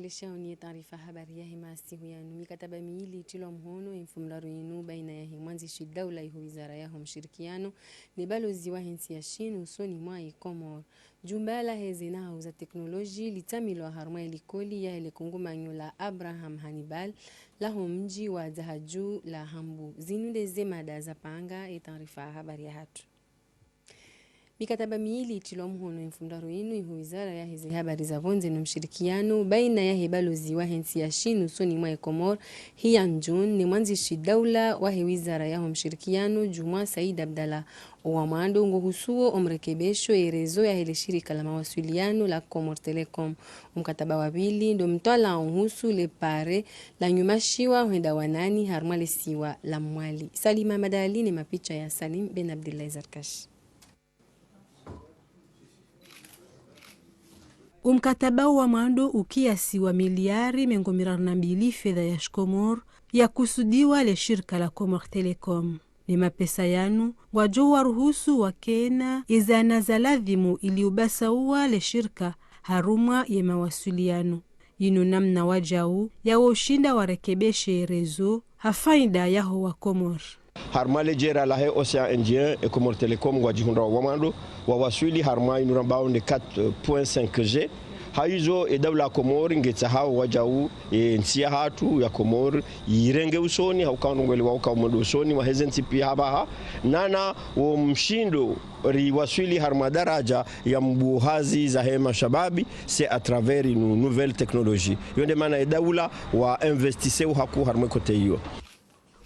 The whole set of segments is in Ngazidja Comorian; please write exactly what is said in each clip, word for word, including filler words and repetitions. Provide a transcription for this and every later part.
Rishao ni taarifa habari yahe masihu yanu. Mikataba mili itilwa mhono emfumoraru yinu baina yahe mwandzishi daula iho wizara yaho mshirikiano ne balozi wahe ntsi ya Chine usoni mwa Komori. Jumba laheze nahau za teknoloji litamilwa harumwa elikoli yahe lekungumanyo la Abraham Hannibal laho mdji wa Dzahadju la Hambu. Zinu ndeze mada zapanga etaarifa habari yahatru. Mikataba mili itilwa mhono emfumoraru yinu iho wizara yaheze habari za pvondze no mshirikiano baina yahe balozi wahe ntsi ya Chine usoni mwa Komori, Hian Jun, ne mwandzishi daula wahe wizara yaho mshirikiano, Djumwa Said Abdallah. Owa mwando ngohusuo omrekebesho erezo yahe leshirika la mawasiliano la Comores Telecom. Omkataba wa pvili ndo mtwalaa uhusu lepare la nyumashiwa hwenda wanani harumwa lesiwa la Mwali. Salima Madali ne mapicha ya Salim Ben Abdillahi Zarkashi. Omkataba wa mwando ukiasiwa miliari mengo miraru na mbili fedha ya shikomori yakusudiwa leshirika la Comores Telecom. Ne mapesa yanu ngwadjo waruhusu wakena ezana za ladhimu ili ubasauwa leshirika harumwa ye mawasiliano. Yinu namna wadjau yawo ushinda warekebeshe erezo ha faida yaho wa Komori. Harumwa ledjera lahe Océan Indien, e Comores Telecom ngwadjihundra wa mwando wawaswili harumwa inu rambao nde quatre point cinq G. Hayizo edaula ya Komori ngetsahao wadjau entsi yahatru ya Komori yirenge usoni, hauka ndrongoo ile wauka umwendo usoni waheze ntsi pia hapvaha. Nana wo mshindo riwaswili harumwa daraja ya mbuo hazi zahe mashababi, c'est à travers une nouvelle technologie. Yo nde mana edaula wa investise uhaku harumwa e côté iyo.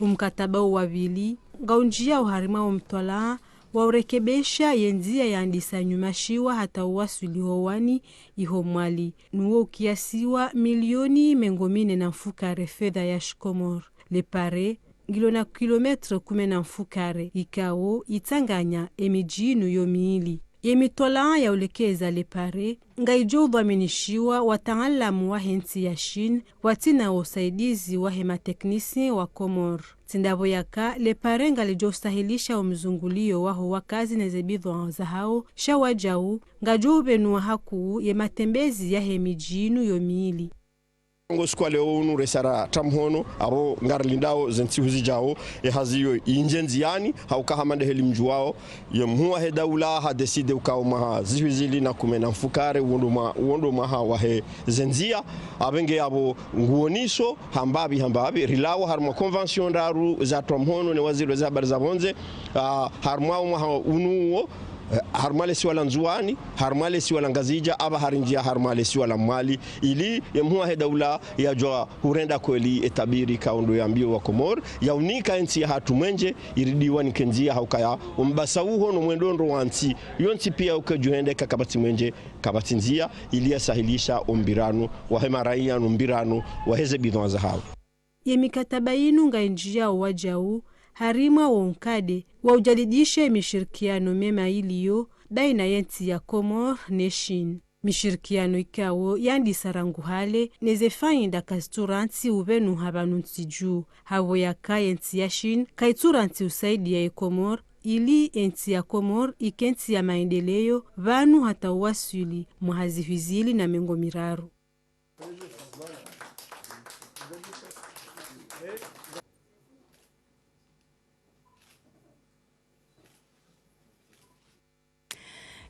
Omkataba wa pvili ngaundjiao harumwa omtwalaa wa urekebesha yendzia yandisa nyumashiwa hata uwaswili ho Wani iho Mwali, nuwo ukiasiwa milioni mengo mine na mfukare fedha ya shikomori. Lepare ngilo na kilometre kume na mfukare ikao itsanganya emidji inu yo mili. Yemitwalaa ya ulekeza lepare ngaidjo udhwaminishiwa wataalamu wahe ntsi ya Chine, watsina wo usaidizi wahe mateknisien wa Komori. Tsi ndapvo yaka lepare ngalidjo usahilisha omzungulio waho wakazi neze bidhwaa zahao, sha wadjau ngadjo ubenuwa hakuu ye matembezi yahe midji inu yo mili. Ngo siku wa leo unu resara tramhono, apvo ngarilindao ze ntsihu zidjao, ehazi iyo indje ndziani, hauka hama nde heli mdjuwao, ye mhuu wahe daula hadeside ukao mwaha zihwi zili na kume na mfukare, uwo ndo mwa-, uwo ndo mwaha wahe ze ndzia, apvenge yapvo nguoniso, hambapvi, hambapvi, rilawa harumwa convention ndraru za tramhono ne waziri weze habari za pvondze, ah, harumwa omwaha unu uwo, eh, harumwa lesiwa la Ndzuwani, harumwa lesiwa la Ngazidja, apvaha rindjia harumwa lesiwa la Mwali, ili ye mhuu wahe daula yadjuwa hurenda kweli etabiri kaundro yambio wa Komori, ya unika entsi yahatru mwenje, iridiwa nike ndzia haukaya, ombasauho no mwendo ndro wa ntsi, yo ntsi pia uke djuhende ka kapvatsi mwenje, kapvatsi ndzia, ili yasahilisha ombirano wahe maraya no mbirano waheze bidhwaa zahao. Ye mikataba yinu ngaindjiao wadjau harimwa wo nkade wa ujadidishe mishirikiano mema iliyo baina ye ntsi ya Komori ne Chine. Mishirikiano ikao yandisa rangu hale, neze faida kazitsurantsi ubenuha pvanu ntsi dju. Hapvo yaka ye ntsi ya Chine kaitsurantsi usaidia ye Komori, ili ye ntsi ya Komori ike ntsi ya maendeleo pvanu hata uwaswili mwaha zihwi zili na mengo miraru.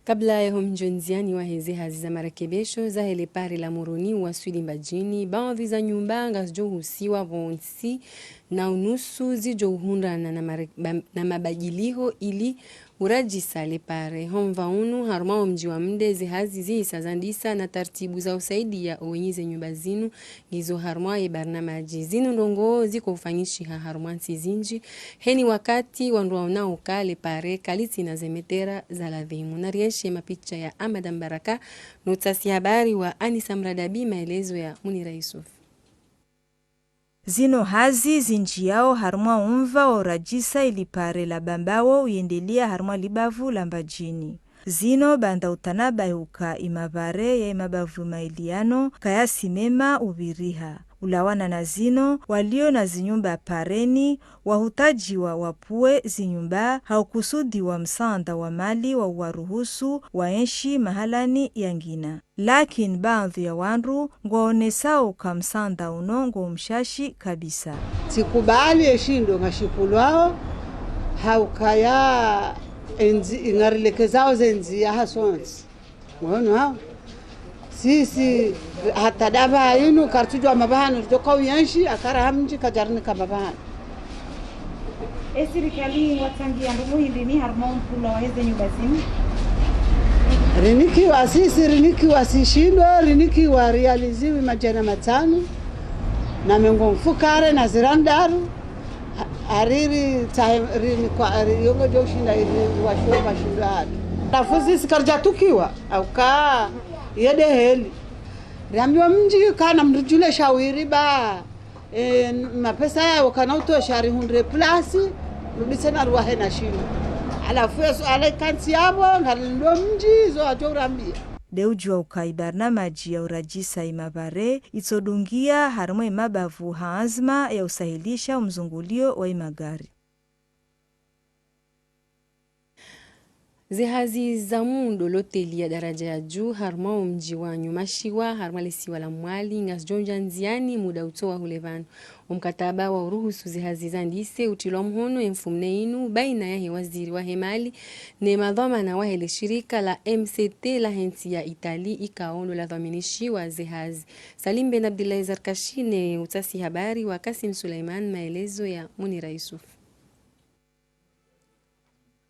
Kabla yaho mdjo ndziani waheze hazi za marekebesho zahe lepare la Moroni uwaswili Mbadjini, baadhwi za nyumba ngazidjo husiwa pvontsi na unusu zidjo uhundrana na mare-, ba-, na mabadiliho ili uradjisa lepare. Ho mva unu, harumwa wo mdji wa Mde, ze hazi zihisa zandisa na taratibu za usaidia owenyi ze nyumba zinu ngizo harumwa ye barnamaji. Zinu ndrongoo ziko ufanyishiha harumwa ntsi zindji, heni wakati wandru waonao uka lepare kalitsina ze metera za ladhimu. Narienshe mapicha ya Ahmada Mbaraka, no utasi habari wa Anisa Mradabi, maelezo ya Munira Yusuf. Zinu hazi zindjiao harumwa umva wo uradjisa ilipare la Bambao uyendelea harumwa libavu la Mbadjini. Zino baanda utanabahi uka imapare ya imabavu maili yano kayasi mema uviriha. Ulawana na zino, walio na zinyumba pareni wahutajiwa wapvuwe zinyumba ha ukusudiwa msaanda wa mali wa uwaruhusu waenshi mahalani yangina. Lakini baadhwi ya wandru ngwaonesao uka msaanda uno ngo mshashi kabisa. Tsikubali eshindo ngashipvulwao, ha ukaya enzi, ngarilekezao zendziya hasontsi. Mwono hao. Sisi, hata daba inu, karitsudjuwa mapvahanu ridjoka uyenshi, akara hamdji kadjarinika mapvahanu. E sirikali ngwatsangia ndrongoo hindri ni harumwa umpvulwa wa heze nyumba zinu? Rinikiwa sisi, rinikiwa sishindo, rinikiwa riali ziwi madjana matsanu na mengo mfukare na zirandaru. Ha-, hariri tsahe, rinikwa, hari yongo djo ushinda iri washuwa mashindo hatru. Halafu sisi karidjatukiwa, au ka, yede heli. Riambiwa mdji kana mridjule shawiri ba. E, mapesa yawo kana utosha rihundre plasi, rudise na ruwahe na shindo. Halafu yesu ale kantsi yapvo, ngalilo mdji, zo wadjo urambia. De udjuwa uka ibarnamaji ya uradjisa imapare, itsodungia harumwa imabavu ha anzima ya usahilisha umzungulio wa imagari. Zehazi za muundo loteli ya daraja ya juu harumwa omdji wa Nyumashiwa harumwa lesiwa la Mwali ngazidjondja ndziani muda utsowa hule pvanu. Omkataba wa uruhusu zehazi zandise utrilwa mhono emfumne inu baina yahe waziri wahe mali ne madhwamana wahe leshirika la M C T lahe ntsi ya Itali ikao ndo ladhwaminishiwa zehazi. Salim Ben Abdillahi Zarkashi ne utafsiri habari wa Kasim Suleiman, maelezo ya Munira Yusuf.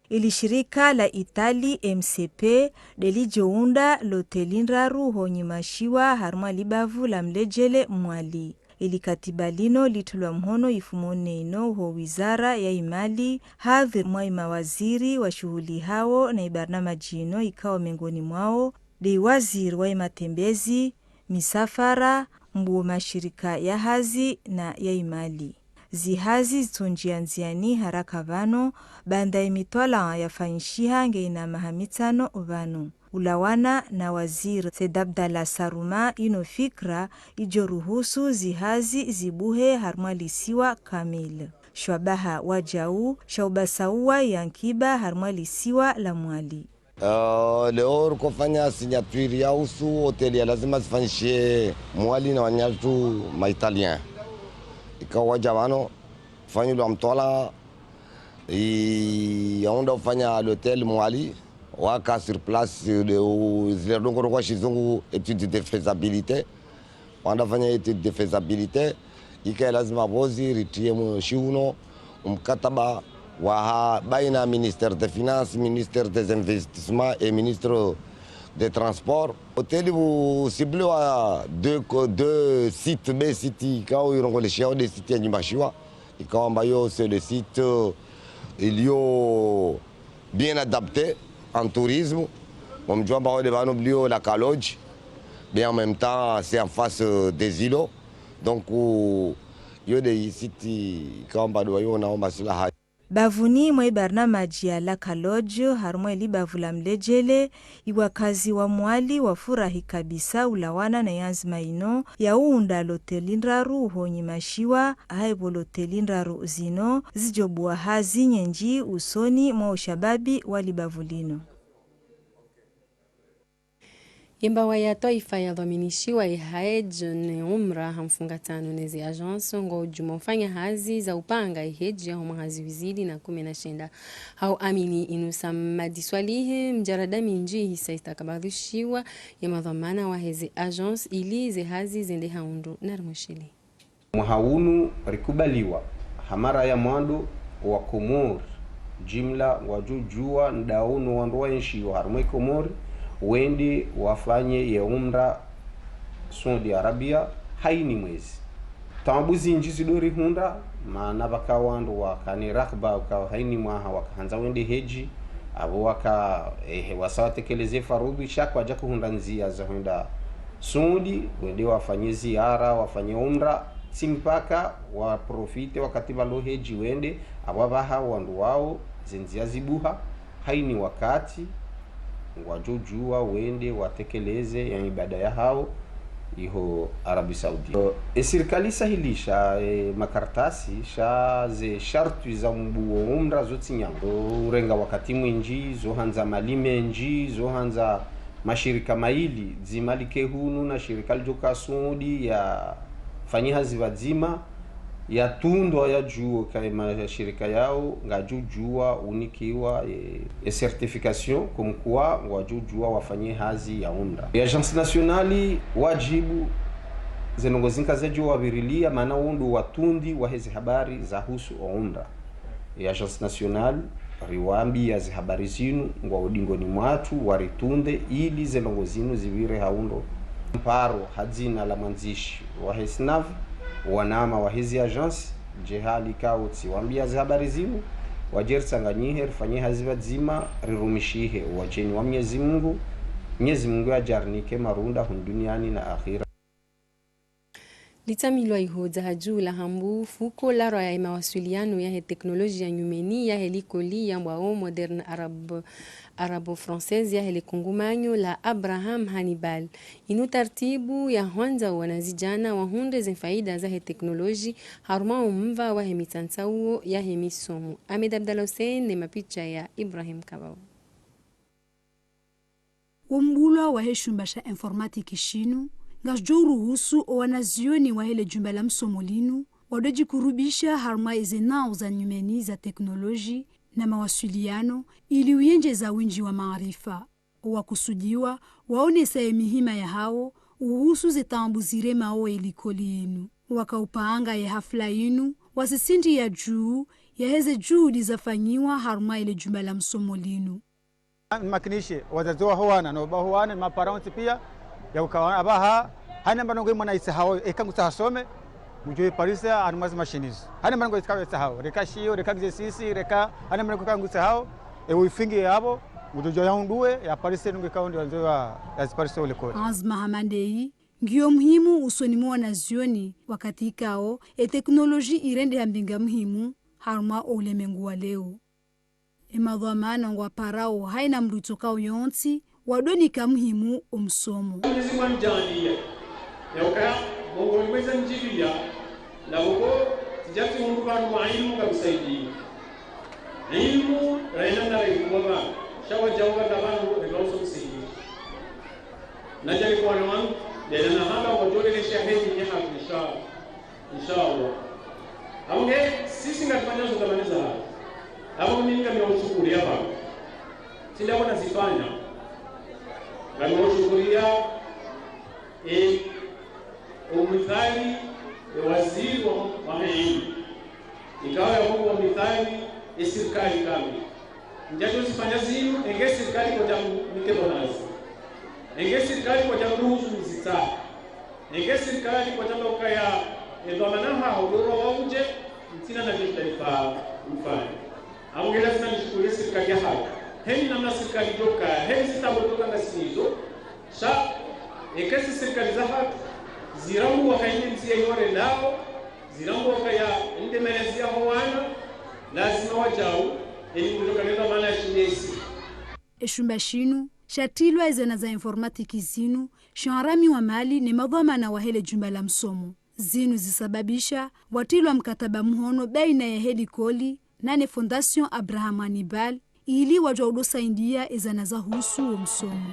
Ili shirika la Itali M C P de lidjounda loteli ndraru ho Nyumashiwa harumwa libavu la Mledjele Mwali. Ili katiba lino litrilwa mhono ifumo nne ino ho wizara ya imali, hadhwiri mwa imawaziri washuhulihao na ibarnamaji ino ikao mengoni mwao de iwaziri wa imatembezi, misafara, mbuo mashirika ya hazi na ya imali. Zihazi zitsondjia ndziani haraka pvanu, baanda imitwalaa yafanyishiha nge ina maha mitsano pvanu. Ulawana na waziri Said Abdallah Saruma, ino fikira idjo ruhusu zihazi zibuhe harumwa lisiwa kamili. Shwabaha wajau, sha ubasauwa ya nkiba harumwa lisiwa la Mwali. Eh, leo rikofanya signature ya uhusu hoteli ya lazima zifanyishe Mwali na wanyatru ma Italien. Ikao waja pvanu, fanyilwa mtwalaa, i, yaunda ufanya l'hôtel Mwali, waka sur place, de, u, zile ndrongoo kwa shizungu, étude de faisabilité. Wanda fanya étude de faisabilité, ika lazima pvozi ritriye mshiuno, umkataba waha baina ministère des finances, ministère des investissements et ministre des transports. Hoteli bu cible wa deux co-, deux sites, be site ikao irongoleshao de site ya Nyumashiwa. Ikao amba yo, c'est le site, euh, ilio bien adapté en tourisme. Bon, mdjua amba wade pvanu mlio la Calodge, mais en même temps, c'est en face, euh, des îlots. Donc, euh, yo de site ikao amba dua yo na omba sila ha. Bavuni mwa ibarnamaji ya la Calodge, harumwa ilibavu la Mledjele, iwakazi wa Mwali wafurahi kabisa ulawana na yanzima ino ya uunda loteli ndraru ho Nyumashiwa, haibo loteli ndraru zino zidjobua hazi nyenji usoni mwa ushababi wa libavu lino. Yembawa ya twaifa ya dhwaminishiwa ye Hajj ne Umra ha mfungatano ne ze agence ngo djuma ufanya hazi za upanga ye Hajj ya ho mwaha zihwi zili na kume na shenda. Hau amini Inusa Madi Swalihi, mjarada mindji hisa istakabadhishiwa ye madhwamana wa heze agence ili ze hazi zende ha undru na rimwishili. Mwaha unu rikubaliwa ha mara ya mwando wa Komori jimla ngwadjodjua ndao no wandru waenshio harumwa ye Komori wende wafanye ye umra Saudi Arabia haini mwezi. Taabu zindji zidorihundra, maana pvaka wandru wakana raghba uka haini mwaha wakahandza wende hedji, apvo waka, ehe, wasa watekeleze faradhwi, sha kwadja kuhundra ndzia za hwenda Saudi, wende wafanye ziara, wafanye umra, tsi mpaka waprofite wakati pvalo hedji wende, apvo apvaha wandru wao, ze ndzia zibuha, haini wakati, ngwadjo djuwa wende watekeleze ye ibada yahawo iho Arabie Saoudite. E sirikali isahilisha, e, makartasi sha ze sharti za mbuwo umra zo tsi nyangu. Zo urenga wakati mwindji, zo handza mali mendji, zo handza mashirika mayili, dzima like hunu na shirika lidjoka Saudi yafanye hazi pvadzima, yatrundwa yadjuwe ka ye mashirika yawo ngadjo djuwa unikiwa e, e certification comme quoi ngwadjo djuwa wafanye hazi ya umra. E agence nationale wadjibu ze ndrongoo zinka zadjo wapvirilia, mana wo ndo watrundi wahe ze habari zahusu o umra. E agence nationale riwambiya ze habari zinu ngwao dingoni mwatru waritrunde ili ze ndrongoo zinu zipvire ha undro. Mparo ha dzina la mwandzishi wahe SNAV, wanama wahe ze agence, dje hali kautsi wambiya ze habari zinu, wadje ritsanganyihe, rifanye hazi pvadzima, rirumishihe wadjeni wa Mnyezi Mungu, Mnyezi Mungu yadje yarinike marunda hunu duniani na akhira. Litsamilwa iho Dzahadju la Hambu fuko la rwa ya mawasiliano yahe teknoloji ya nyumeni yahe likoli yambwao Moderne Arabe, Arabo-Française yahe le kungumanyo la Abraham Hannibal. Inu tartibu ya hwandza wanazidjana wahundre ze faida zahe teknoloji harumwa o mva wahe mitsantsauo yahe misomo. Ahmed Abdallah Hussein ne mapicha ya Ibrahim Kabau. Wo mbulwa wahe shumba sha informatique shinu, ngashidjo uruhusu o wanazioni wahe le jumba la msomo linu, wadwe djikurubisha harumwa eze nao za nyumeni za teknoloji na mawasiliano, ili uyendjeza windji wa maarifa. O wakusudiwa, waonesa ye mihima yahawo, uhusu ze taabu ziremao ye likoli yinu. Waka upanga ye hafla yinu, wasisindi ya juu, yaheze juhudi zafanyiwa harumwa ile jumba la msomo linu. Nimakinishe wazazi waho wana, no baho wana, ma parents pia, ya ukawa apvaha, haina mba ndrongoo mwana yitsahao, eka ngutsaha hasome, mudjo yiparisa, harumwa ze machines. Haina mba ndrongoo yitsahao, reka shiyo, reka exercice, reka, haina mba ndrongoo eka ngutsaha hao, e uyifingi yapvo, mudjo djo yahundruwe, yaparise ndrongoo ikao ndo yandzo ya, yaziparise o likoli. Anzma hama ndeyi, ngiyo muhimu usoni mwa wanazioni, wakati ikao, e teknoloji irendeha mbinga muhimu, harumwa o ulemengu wa leo. E madhwamana ngwaparao haina mdru utsokao yontsi, wadwe nika muhimu o msomo. Mwenyezi Mungu amdjaaliya, ya ukaya, mongoni mweza mdjiliya, na uko, tsidja tsihundru pvanu wa ilmu kabisa idi. Ilmu, raina na raikuwa pvanu, sha wadjau pvanu, reka uso msingi. Nadjali kwa wana wangu, dena na hamba wadjolele shahidi ni haki, inshallah. Inshallah. Apvo nge, sisi ngatifanya zo dhamana zahatru. Apvo mimi ngami washukuriya pvanu. Tsi ndapvo nazifanya. Ngami washukuriya, e, o mithali, e waziri wa, wa elimu. Ikao ya Mungu wa mithali, e sirikali kamili. Ndjadjo zifanya zinu, enge sirikali kwadja mnike pvo hazi. Enge sirikali kwadja mruhusu mzitsaha. Enge sirikali kwadja mba ukaya, e dhwamana haho ndo rwa udje, ntsina na jeshi taifa mfanye. Apvo nge lazima nishukuriye sirikali yahatru. Heni namna sirikali djoka, heni zitaabu djoka ngasinazo. Sha, eka ezi sirikali zahatru, zirambuwa ukaya inu ndziya yo rendao, zirambuwa ukaya inu nde malezi yaho wana, lazima wadjau, eni mdru djoka ne dhwamana ya shindezi. E shumba shinu, shatrilwa ezana za informatique zinu, sha haramiwa mali ne madhwamana wahe le jumba la msomo. Zinu zisababisha, watrilwa mkataba muhono baina yahe likoli, nane Fondation Abraham Hannibal, ili wadjuwa udo saidia ezana zahusu wo msomo.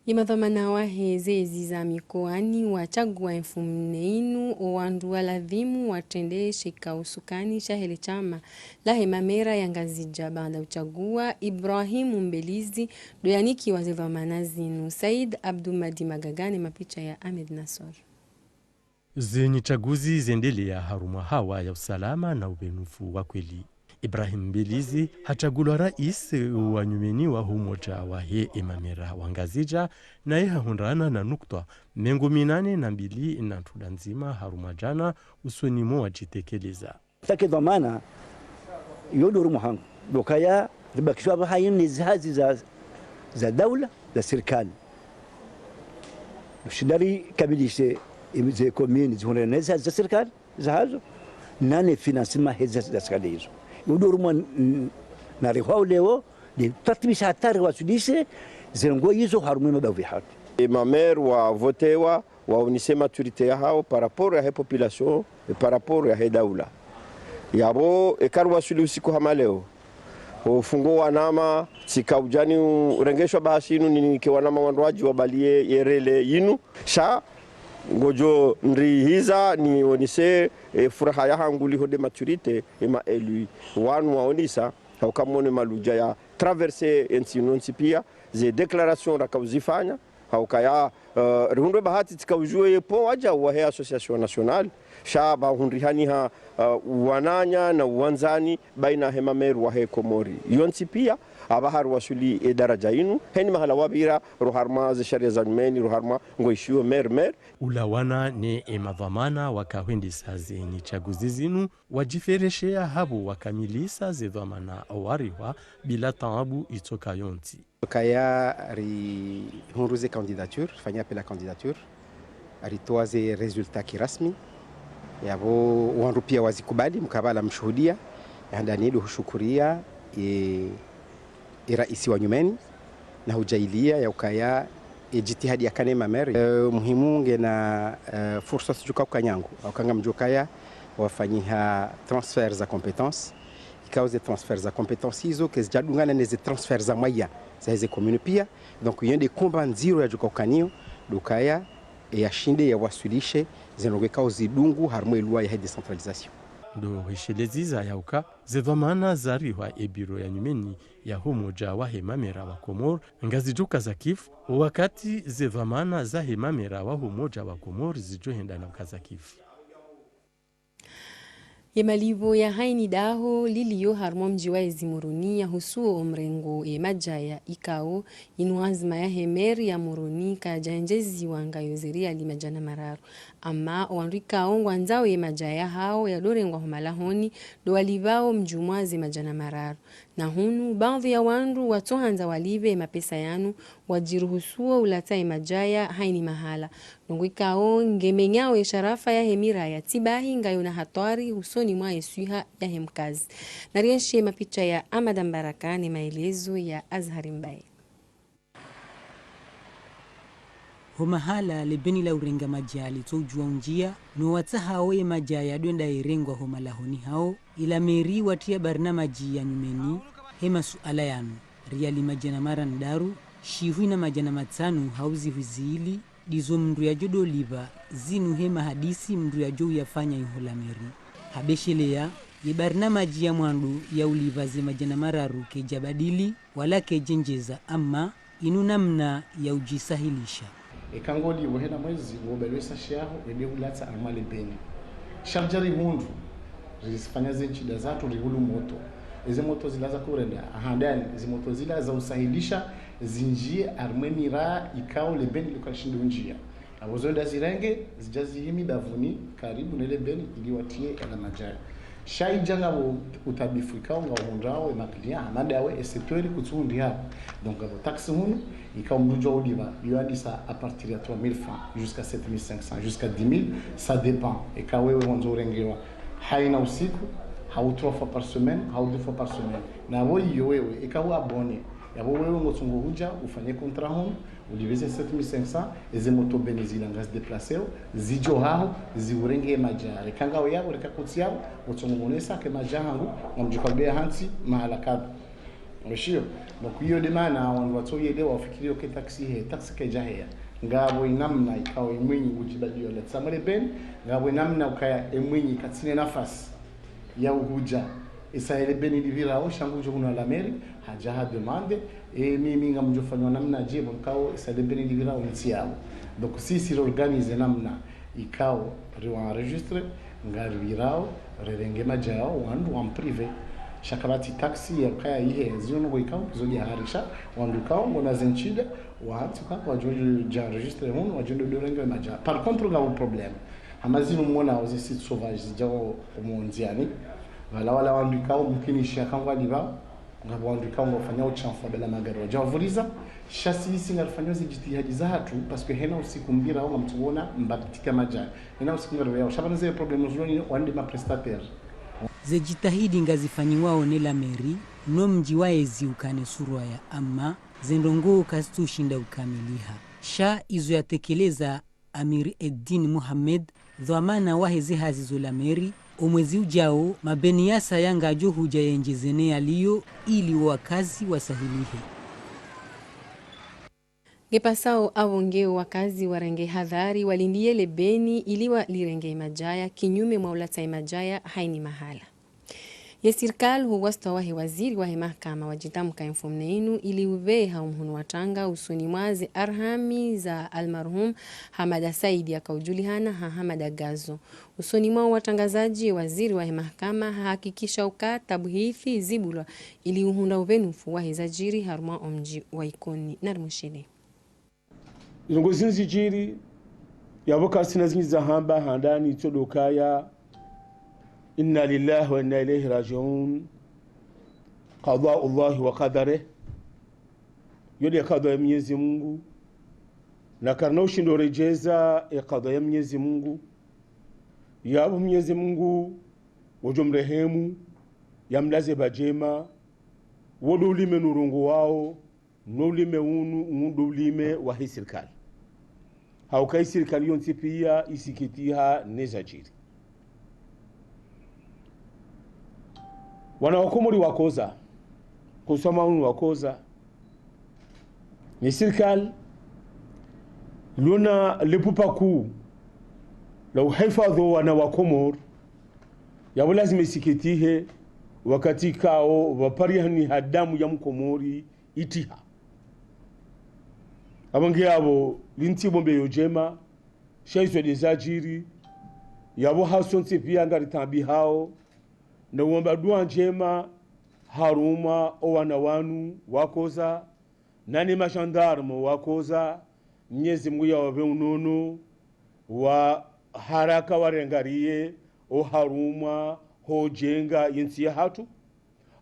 Ye madhwamana wahe zezi za mikoani watsagua emfumo nne inu owandru waladhimu watrende shikao usukani shahe le shama lahe mamera ya Ngazidja baanda utsagua Ibrahim Mbelizi ndo yanikiwa ze dhwamana zinu. Said Abdou Madi Magaga ne mapicha ya Ahmed Nassor. Zenyi tsaguzi zendelea harumwa hawa ya usalama na ubenufu wa kweli. Ibrahim Mbelizi hatsagulwa rais wa nyumeni wa humoja wahe emamera wa Ngazidja, naye hahundrana na nukta mengo minane na mbili na ntrunda ndzima harumwa djana usoni mwa wadjitekeleza. Sha ke dhwamana yo ndo uri mwahangu, ndo ukaya ribakishwa apvaha inu ne zihazi za, za daula, za sirikali. Ndo shinda rikabilishe Ze commune zihundre ne za, za serikali zahazo, na ne financement he za, za serikali izo. Udo rumwa n-, n-, na rihwao leo, ni tatbisha hata riwaswilishe ze ndrongoo izo harumwa ye mabavu yahatru. E ma maire wavotewa, waonese maturité yahao par rapport ya he population, e par rapport ya he daula. Yapvo, eka riwaswili usiku hama leo, o mfungo wa nane, tsika udjani urengeshwa bahasi inu, ninike wanama wandru wadji wabaliye ye relais yinu. Sha, ngodjo ndrihiza nionese, e, furaha yahangu liho de maturité, e ma élus wanu waonesa, hauka mwone maludja ya traverser entsi inu ntsi pia, ze déclaration raka uzifanya, hauka ya, eh, rihundre bahati tsika udjuwe ye pvo wadja wa he association nationale, sha pvahundrihaniha, eh, uwananya na uwandzani baina he ma maire wa he Komori yontsi pia, apvaha riwaswili e daraja inu, heni mahala wapvira, ro harumwa ze sharia za nyumeni, ro harumwa ngoishiyo maire, maire. Ulawana ne e madhwamana waka hwendesa ze nyitsaguzi zinu, wadjifereshea hapvo wakamilisa ze dhwamana warihwa bila taabu itsoka yontsi. Kaya rihundru ze candidature, rifanya appel à candidature, ritowa ze résultat kirasmi. Yapvo wandru pia wazikubali, mkabala mshuhudia, ya handani ndo hushukuria, e, e raisi wa nyumeni, na hudjaalia ya ukaya e jitihadi yakana e ma maire. E, muhimu ngena, e, fursa sidjuka ukanyangu, hauka ngamdjo kaya wafanyiha transfert za compétence. Ikao ze transfert za compétence izo, kazidjadungana ne ze transfert za moyens za heze commune pia. Donc, iyo nde combat ndziro yadjoka ukaniyo, ndo ukaya, e yashinde yawaswilishe ze ndrongoo ikao zidungu harumwa e loi ya he décentralisation. Ndo hweshelezeza ya uka, ze dhwamana zarihwa e biro ya nyumeni ya ho umoja wa he ma maire wa Komori, ngazidjoka za kifu, wakati ze dhwamana za he ma maire wa ho umoja wa Komori zidjohenda na uka za kifu. Ye malipvo ya haini daho lilio harumwa mdji wa ezi Moroni yahusuo o mrengo ye madjaya ikao, inu anzima ya he maire ya Moroni kayadjaendjeziwa ngayo ze riali madjana mararu. Ama o wandru ikao ngwandzao ye madjaya yahao yadorengwa ho malahoni, ndo walipvao mdjumwa ze madjana mararu. Na hunu, baadhwi ya wandru watsohandza walipve mapesa yanu, wadjiruhusuo ulatsa ye madjaya haini mahala. Ndrongoo ikao ngemenyao ye sharafa ya he miraya, tsi bahi ngayo na hatwari usoni mwa ye swiha ya he mkazi. Narienshi ye mapicha ya Amada Mbaraka ne maelezo ya Azhari Mbaye. Ho mahala le beni la urenga madjaya litso udjuwa undjia, no watsahao ye madjaya yadwenda yerengwa ho malahoni hao, ila mairie watria barnamaji ya nyumeni, he masuala yanu. Riali madjana mararu, shihwi na madjana matsanu hau zihwi zili, ndizo mndru yadjo dolipva, zinu he mahadisi mndru yadjo uyafanya iho la mairie. Habesheleya, ye barnamaji ya mwando ya ulipva ze madjana mararu kayidjabadili, wala kayidjendjeza, ama inu namna ya udjisahilisha. Eka ngolipvo hena mwezi, ngobelwesa shaho, ebe ulatsa amwa le beni. Sha ridja rihundru, rizifanya ze ntsida zatru rihulu moto. Eze moto zila za kurenda, ahandani, zi moto zila za usahilisha, zindjie harumwa e miraya ikao le beni lika lishindo undjia. Apvo zo nda zirenge, zidja zihimi bavuni, karibu ne le beni, ili watrie ela madjaya. Sha idja ngapvo utabifu ikao ngauhundrao, e ma clients, hama ndawe, e secteur kutsuhundri hapvo. Donc ngapvo taxe hunu, ikao mndru udjo ulipva, iyo yandisa à partir ya trois mille francs, jusqu'à sept mille cinq cents, jusqu'à dix mille, ça dépend. Eka wewe wandzo urengewa, haina usiku, hau trois fois par semaine, hau deux fois par semaine. Na apvo iyo wewe, eka u abonné, yapvo wewe ngotsongo hudja, ufanye contrat hunu, ulipve ze sept mille cinq cents, eze moto beni zila ngazi déplacéo, zidjo haho, ziurenge madjaya. Reka ngawe yapvo, reka kutsi yapvo, ngotsongo monesa ke madjaya hangu, ngamdjo kalbeya hantsi, mahala kadha. Mweshiyo, donc iyo nde mana wandru watso yelewa wafikiriyo ke taxe he, taxe kayidja heya. Ngapvo inamna ikao e mwinyi ngudjibaliyo latsa mwa le beni, ngapvo inamna ukaya e mwinyi katsina nafasi ya uhudja, esa he le beni lipvirao, sha ngudjo hunu ha la mairie, hadja ha demande, e mimi ngamdjo fanywa namnadje, bon, ikao esa le beni lipvirao ntsi yapvo. Donc, si, si ri organiser namna, ikao, riwa enregistrer, ngaripvirao, rirenge madjaya yao, wandru wa privé. Sha kapvatsi taxe ya ukaya ihe, zinu ngo ikao, zo dja harisha, wandru ikao, ngona ze ntsida, wantsi ukao, wadjo dja enregistrer hunu, wadjo ndo renge madjaya. Par contre, ngapvo problème. Hama zinu mwona ozi sites sauvages zidjao omo ndziani. Pvala wala wandru ikao mkinisha kangwalipva. Ngapvo wandru ikao ngwafanyao utshafu wa bela magari wadja wavuliza, sha si isi ngarifanyao ze djitihadi zahatru, parce que hena usiku mbira wao ngamtsuona mbatika madjaya. Hena usiku ngariweyao. Sha pvanu ze problème zilo ni wandru ma prestataire. Ze djitihadi ngazifanyiwao ne la mairie, no mdji wa ezi ukane surwa ya ama, ze ndrongoo kazitsushinda ukamiliha. Sha izo yatekeleza Amir Eddin Mohamed, dhwamana wahe ze hazi zo la mairie, omwezi udjao, mabeni yasaya ngadjo hudja yendjeze ne yaliyo ili wakazi wasahilihe. Ngepasao apvo nge wakazi warenge hadhari, walindiye le beni ili walirenge madjaya, kinyume mwa ulatsa madjaya haini mahala. Ye sirikali hu wastwa wahe waziri wahe mahakama wadjitamka ye mfumne inu ili upveha omhono wa tanga usoni mwa ze arhami za almarhum Hamada Saidi yakaudjulihana ha Hamada Gazo. Usoni mwa watrangazadji, waziri wahe mahakama hahakikisha uka tabuhithi zibulwa ili uhundra upvenufu wahe zadjiri harumwa omdji wa Ikoni. Narimushile. Ndrongoo zinu zidjiri, yapvo kasina zindji za hamba handani itso ndo ukaya, إنا لله وإنا إليه راجعون. قضاء الله وقدره. Yo nde kadhwa ya Mwenyezi Mungu. Na karina ushindo uredjeza ye kadhwa ya Mwenyezi Mungu. Yapvo Mwenyezi Mungu, wodjo mrehemu, yamlaze pvadjema, wo ndo ulime nurongowao, no ulime unu, unu ndo ulime wahe sirikali. Hauka ye sirikali yontsi pia isikitiha ne zadjiri. Wana wa Komori wakoza, kusoma unu wakoza, ne sirikali lona le pupa kuu la uhifadhwi wo wana wa Komori, yapvo lazima isikitihe wakati kao pvwaparihaniha damu ya Mkomori itiha. Apvo nge yapvo lintsi pvo mbeyo ndjema, sha izo nde zadjiri, yapvo hasontsi pia ngaritabihao, na uomba dua ndjema harumwa o wana wanu wakoza, na ne magendarme wakoza, Mwenyezi Mungu yawapve unono wa haraka warengariye o harumwa ho djenga yentsi yahatru.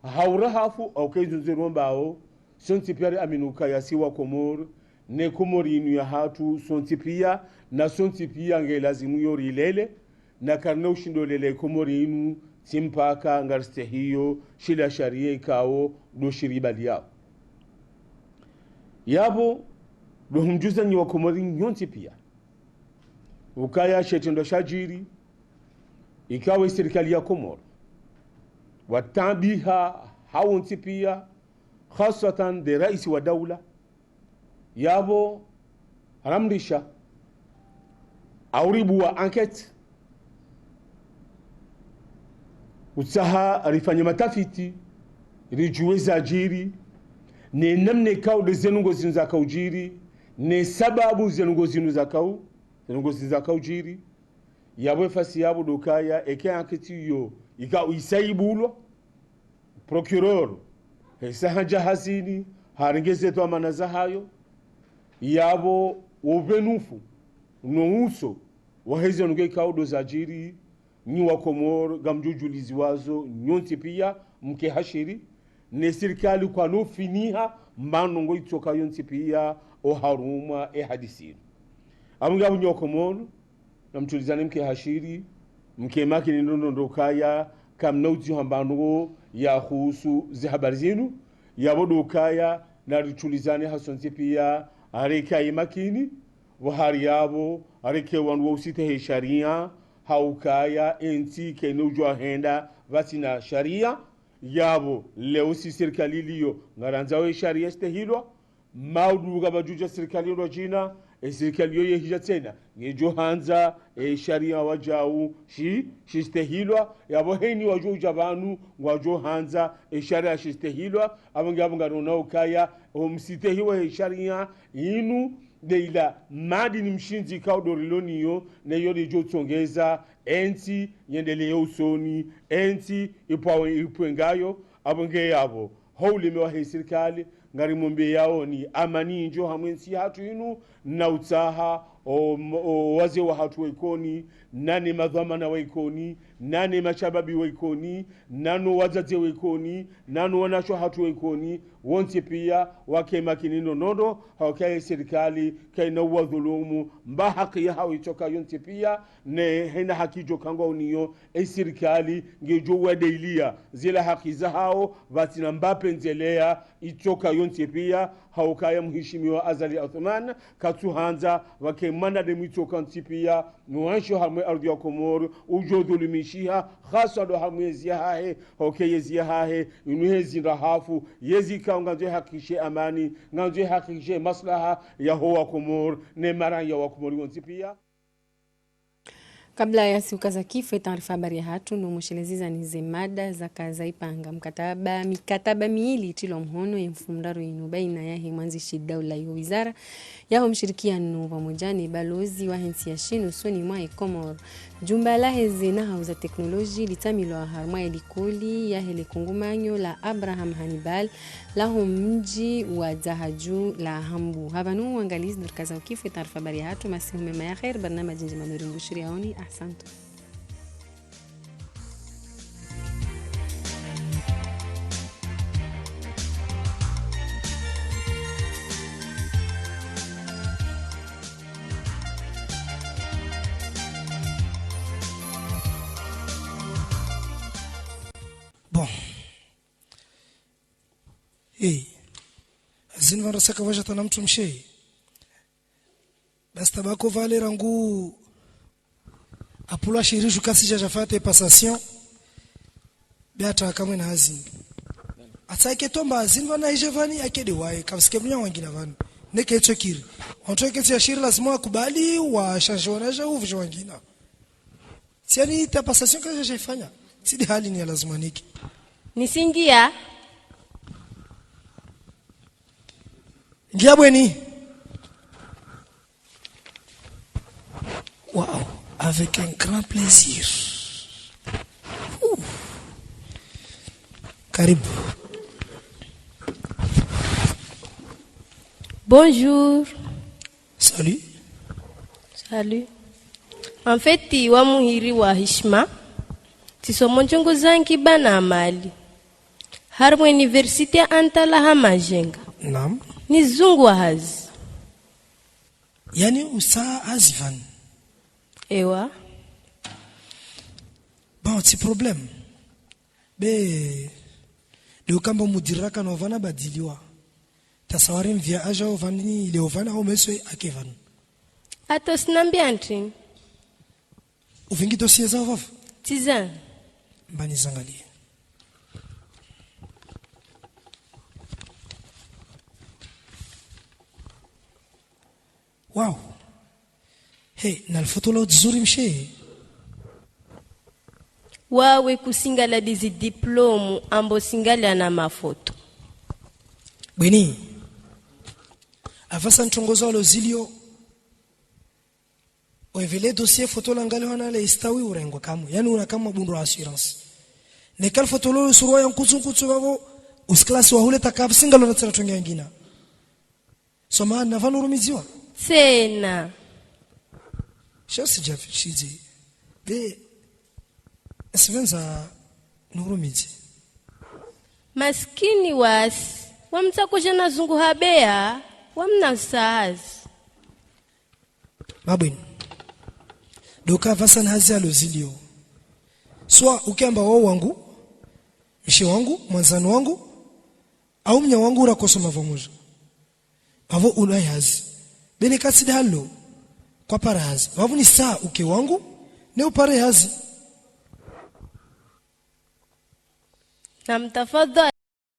Haura hafu, au ke izo nde zirombao, sontsi pia riamini ukaya si wa Komori, ne Komori inu yahatru, sontsi pia, na sontsi pia nge lazimu yo rilele, na karina ushindo lele Komori inu, tsi mpaka ngaristehiyo shila sharia ikao ndo shiribaliao. Yapvo, ndo humdjuza nyi wa Komori nyontsi pia ukaya she shitrendwa shadjiri, ikao ye sirikali ya Komori watabiha hawontsi pia, khaswatan nde raisi wa daula, yapvo haramrisha au ribuwa enquête, utsaha rifanye matafiti, ridjuwe zadjiri, ne namna ikao nde ze ndrongoo zinu zakaudjiri, ne sababu ze ndrongoo zinu zakau, ze ndrongoo zinu zakaudjiri. Yapvo ye fasi yapvo ndo ukaya eka enquête iyo ikao isa ibulwa, procureur hesa handza hazini, harenge ze dhwamana zahayo, yapvo wo upvenufu no uso wahe ze ndrongoo ikao ndo zadjiri, nyi wa Komori ngamdjo djuliziwa zo nyontsi pia, mke hashiri, ne sirikali kwanu finiha mba ndrongoo itsoka yontsi pia o harumwa ye hadisi inu. Apvo nge yapvo nyi wa Komori, namtulizane mke hashiri, mke makini ndo ndo ndo ukaya, kamna udziha mba ndrongoo yahusu ze habari zinu, yapvo ndo ukaya, naritulizane hasontsi pia, areke ye makini, pvo hari yapvo, areke wandru wa ustehi sharia, haukaya yentsi kayina udjo henda pvatsina sharia, yapvo leo si sirikali iliyo ngarandzao ye sharia istehilwa, maudu kapvadjudja sirikali ndo djina, ye sirikali iyo yehidja tsena, ngedjo handza ye sharia wadjau shi, shistehilwa, yapvo heni wadjo udja pvanu, ngwadjo handza ye sharia shistehilwa, apvo nge yapvo ngarona ukaya, o mstehi wahe sharia inu, nde ila madi ni mshindzi ikao ndo rilo nayo, ne yo ndedjo tsongeza yentsi yendelee usoni, yentsi ipvwawe ipvwe ngayo, apvo nge yapvo. Ho ulime wahe sirikali, ngarimombeyaoni amani ndjo hamwe ntsi yahatru inu, na utsaha O, o wazee wahatru wa Ikoni, nane madhwamana wa Ikoni, nane mashababi wa Ikoni, nano wadzadze wa Ikoni, nano wanashe wahatru wa Ikoni, wontsi pia, wake makini nonono, hauka ye sirikali, kayina uwadhulumu, mba haki yahawo itsoka yontsi pia, ne hena haki djo kangwa uniyo, e sirikali, ngedjo wadailia, zila haki zahawo, pvatsina mba pendzelea, itsoka yontsi pia, hauka ye mheshimiwa Azali Assoumani, katsuhandza, pvwake mwanadamu itsoka ntsi pia, nuwansho harumwa ardhwi ya Komori, udjo dhulumishiha, haswa ndo harumwa yezi yahahe, hauka yezi yahahe, inu hezi ndrahafu, yezi ikao ngandzo ihakikishe amani, ngandzo ihakikishe maslaha yaho wa Komori, ne maraya wa Komori wontsi pia. Kabla yasi ukaza kifu ye taarifa habari yahatru, no mweshelezeza ni ze mada zaka zaipanga. Mkataba, mikataba mili itrilwa mhono ye mfumoraru inu baina yahe mwandzishi daula yo wizara yaho mshirikiano pvamwedja ne balozi wahe ntsi ya Shinu usoni mwa ye Komori. Jumba lahe ze nahau za teknoloji litsamilwa harumwa ye likoli yahe le kungumanyo la Abraham Hannibal laho mdji wa Dzahadju la Hambu. Hapvanu wangalizi ndo rikaza ukifu ye taarifa habari yahatru, masihu mema ya kheri, barnamaji ndjema ndo rimbushiriyaoni, ahsantu. Bon. Hey. Hazini pvanu rasaka pvwadja tana mtru mshe. Basi tabako pvale rangu apvulwa shiri dju kasidja djafanya passation. Be hata kamwe na hazini. Hata ike tomba hazini pvanu idje pvanu ike de waye. Kapvatsi ke mnya wangina pvanu. Neke itso kiri. Wantru ike tsi ya shiri lazima wakubali washandje wanadja upvudje wangina. Tsi yani ta passation kadja djaifanya. Tsi de hali ni ya lazima nike. Nisingia. Ngia bweni. Wow, avec un grand plaisir. Ouh. Karibu. Bonjour. Salut. Salut. En fait, wa muhiri wa hishima, tsisomo ndrongoo za nkiba na mali. Harumwa université ya Antala ha Majenga. Naam. Nizunguha hazi. Yani usa hazi pvanu. Ewa. Bon, tsi problème. Be, de ukamba mudiri rakana pvanu abadiliwa. Tasawari mvia adja opvanu ile opvanu au mweswe ake pvanu. Ato sinambia ntrini. Uvingi dossier za opvapvo? Tsi za. Mba nizangalie. Wow. He, na lifoto lo dzuri mshe. Wawe kusingalia dizi diplôme, amba usingalia na mafoto. Bweni. Apvasa ntrongo zalo zilio. Wevele dossier foto la ngali hana le istawi urengwa kamwe. Yani una kamwe bundu assurance. Neka lifoto lo usurwa ya nkutsu nkutsu pvapvo, usiklasi wa hule takapvi singalo na tsena tonge yangina. Soma na pvanu urumidziwa? Tsena. Sha sidja fi-, shidzi. Be, esipvendza nurumidzi. Masikini wasi, wamtsakuja na zunguha beya, wamna usa hazi. Mabweni. Doka pvasa na hazi alo zilio. Swa uke amba wao wangu, mshe wangu, mwandzani wangu, au mnya wangu urakosoma pvamwedja. Pvapvo ulayi hazi. Be neka tsi dahalo, kwapara hazi. Pvapvo ni sa uke wangu, ne upare hazi. Naam, tafadhali.